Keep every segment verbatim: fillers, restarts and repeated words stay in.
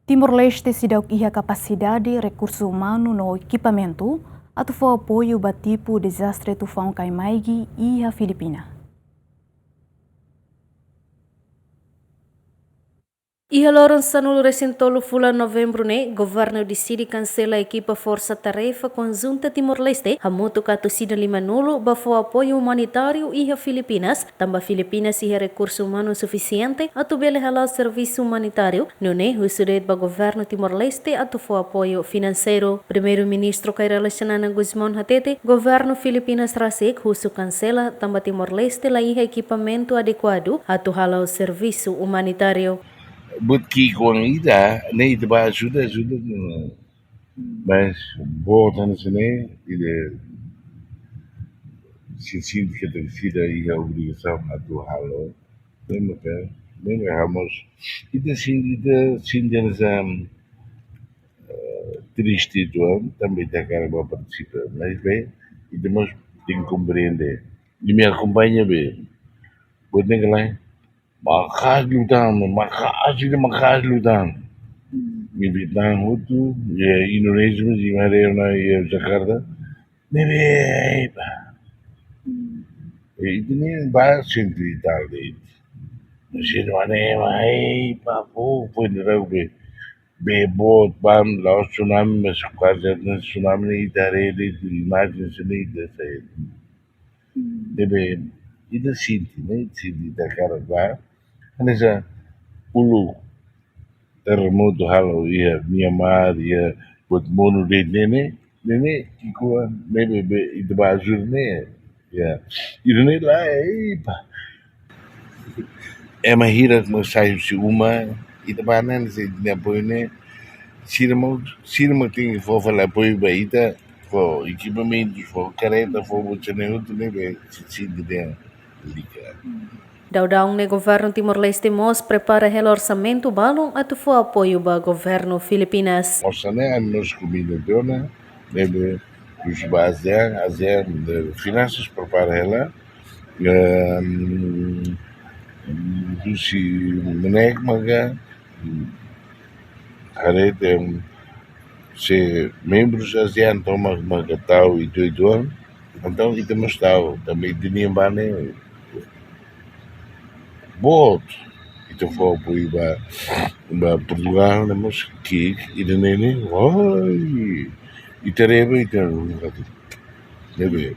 Timor-Leste seidauk iha kapasidade, rekursu umanu no ekipamentu atu fó apoiu ba tipu dezastre tufaun Kaimai iha Filipina. Iha loron sanulu-resin-tolu fulan Novembru ne'e, governu deside kansela ekipa Forsa Tarefa Konjunta Timor-Leste hamutuk atus ida lima-nulu ba fó apoiu umanitáriu iha Filipinas, tanba Filipinas iha rekursu umanu sufisiente atu bele hala'o servisu umanitáriu, nune'e husu de'it ba governu Timor-Leste atu fó apoiu finanseiru. Primeiru-Ministru Kay Rala Xanana Gusmão hatete, governu Filipinas rasik husu kansela tanba Timor-Leste la iha ekipamentu adekuadu atu hala'o servisu umanitáriu. Buat ki'ik oan ida, ne'e ita bá ajuda, ajuda, mas boot hanesan ne'e, ita sente katak ita iha obrigasaun atu halo. Ne'e maka, ne'e maka ha'u mós, ita sente, ita sente hanesan, eh, triste uitoan, tanba ita hakarak bá partisipa. Mas bem, ita mós tenke komprende. Imi akompaña be, buat ne'e ka lae, maka'as liután, maka'as, ida maka'as liután. Imi Vietnam hotu, iha Indonézia mós, imi haree ona iha Jakarta, ne'ebé, pá. E ita-nia bá sentu e tal de'it. Mas ita-nia ne'e, pá, pá, pá, pá, pá, pá, be boot, bá, la'ós tsunami, mas kuaze hanesan tsunami ne'e ita haree de'it, imajen sira-ne'e ita haree. Ne'ebé, ita sente, ne'e, sente ita hakarak bá. Hanesan uluk terremotu halo iha Myanmar, iha buat monu de'it ne'e, ne'e, ne'e, ki'ik oan, ne'ebé, be, ita bá ajuda ne'e. Ya, ida-ne'e lae, ei, pá. Ema hirak mak sai husi uma, ita bá hanesan ita-nia apoiu ne'e, sira mak, sira mak tenke fó fali apoiu ba ita, fó ekipamentu, fó kareta, fó buat sira-ne'e hotu ne'ebé, sira sente dehan lalika. Daudaun ne'e governu Timor-Leste mós prepara hela orsamentu balun atu fó apoiu ba governu Filipinas. Orsamentu ami mós kompromete ona, ne'ebé husi ba ASEAN, ASEAN, eh, finansas prepara hela, ehm, husi MNEK maka, haree de'it, se membrus ASEAN tomak maka tau uitoan-uitoan, entaun ita mós tau, tanba ita-nia bá ne'e boot, ita fó apoiu ba, ba Portugal, ne'e mós ki'ik, ida-ne'e ne'e, oi, ita reba, ita, ne'ebé,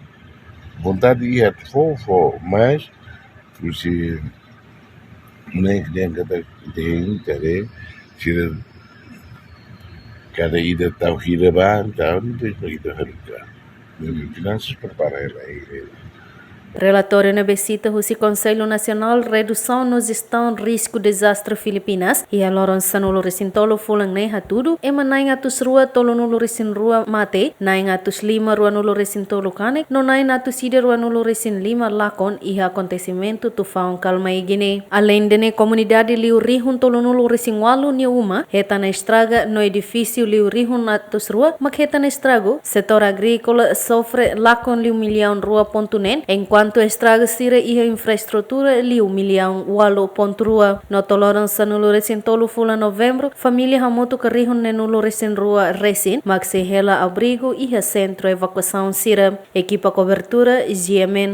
vontade iha atu fó, fó, mas, husi, ne'e, ne'e katak, ita hein, ita haree, sira, kada ida tau hira ba, tau, ne'e, ita haruka. Ne'ebé finansas prepara hela, hela. Relatóriu ne'ebé sita husi Konsellu Nasionál Redusaun no Jestaun Risku Dezastre Filipinas, iha loron sanulu-resin-tolu fulan ne'e hatudu, ema na'in atus rua tolunulu-resin-rua mate, na'in atus lima ruanulu-resin-tolu kanek, no na'in atus ida ruanulu-resin-lima lakon iha akontesimentu tufaun Kaimai ne'e. Aleinde ne'e, komunidade liu rihun tolunulu-resin-ualu nia uma hetan estraga no edifísiu liu rihun atus rua mak hetan estragu, setór agríkola sofre lakon liu millaun rua pontu neen, enkuantu estragu sira iha infraestrutura liu millaun ualu pontu rua. No to'o loron sanulu-resin-tolu fulan Novembru, família hamutuk rihun neenulu-resin-rua resin mak sei hela abrigu iha sentru evakuasaun sira. Ekipa kobertura, G M N.